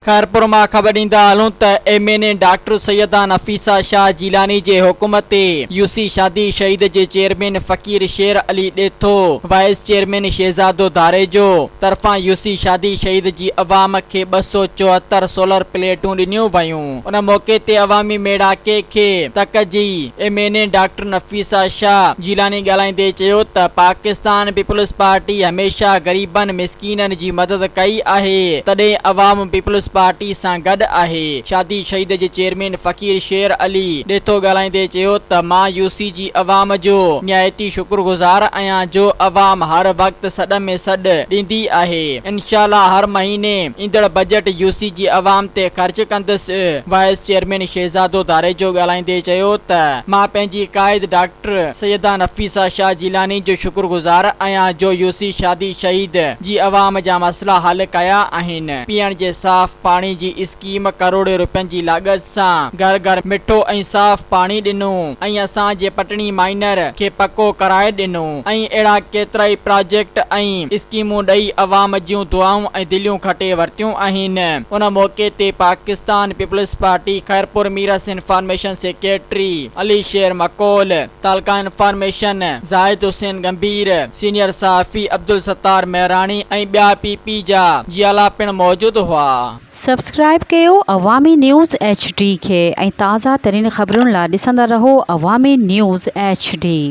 خيرپور مان خبر ڏيندا هلون ته M N A doctor Syeda Nafisa Shah Jilani جي حڪم تي يو سي شادي شهيد جي چيئرمين فقير شير علي ڏيٿو، وائيس چيئرمين شهزادو ڌاريجو طرفان يو سي شادي شهيد جي عوام کي 274 سولر پليٽون ڏنيون ويون. ان موقعي تي عوامي ميڙاڪي کي تڪ جي M N A doctor Nafisa Shah Jilani ڳالهائيندي چيو ته پاڪستان پيپلز پارٽي هميشه غريبن مسڪينن جي مدد ڪئي آهي تڏهن عوام پيپلز پارٽي سان گڏ آهي. شادي شهيد جي چيئرمين فقير شير علي ڏيٿو ڳالهائيندي چيو ته مان يو سي جي عوام جو نهايتي شڪر گذار آهيان جو عوام هر وقت سڏ ۾ سڏ ڏيندي آهي انشاء الله هر مهيني ايندڙ بجيٽ يو سي جي عوام تي خرچ ڪندس. وائيس چيئرمين شهزادو ڌاريجو ڳالهائيندي چيو ته مان پنهنجي قائد ڊاڪٽر سيده نفيسه شاهه جيلاني جو شڪر گذار آهيان جو يو سي شادي شهيد جي عوام جا مسئلا حل ڪيا آهن، پيئڻ جي صاف پاڻي جي اسڪيم ڪروڙين روپين جي لاڳت سان گهر گهر مٺو ۽ صاف پاڻي ڏنو ۽ اسان جي پٽڻي مائنر کي پڪو ڪرائي ڏنو ۽ اهڙا ڪيترائي پراجيڪٽ ۽ اسڪيمون ڏئي عوام جون دعائون ۽ دليون کٽي ورتيون آهن. ان موقعي تي Pakistan Peoples Party Khairpur Mirs information secretary Ali Sher Makol, تعلقه انفارميشن زاهد حسين ڳنڀير، سينيئر صحافي عبدالستار مهراڻي ۽ ٻيا پي پي جا جيالا پڻ موجود هئا. سبسڪرائيب ڪيو عوامي نيوز ايڇ ڊي کي ۽ تازه ترين خبرن لا ڏسندا رهو عوامي نيوز ايڇ ڊي.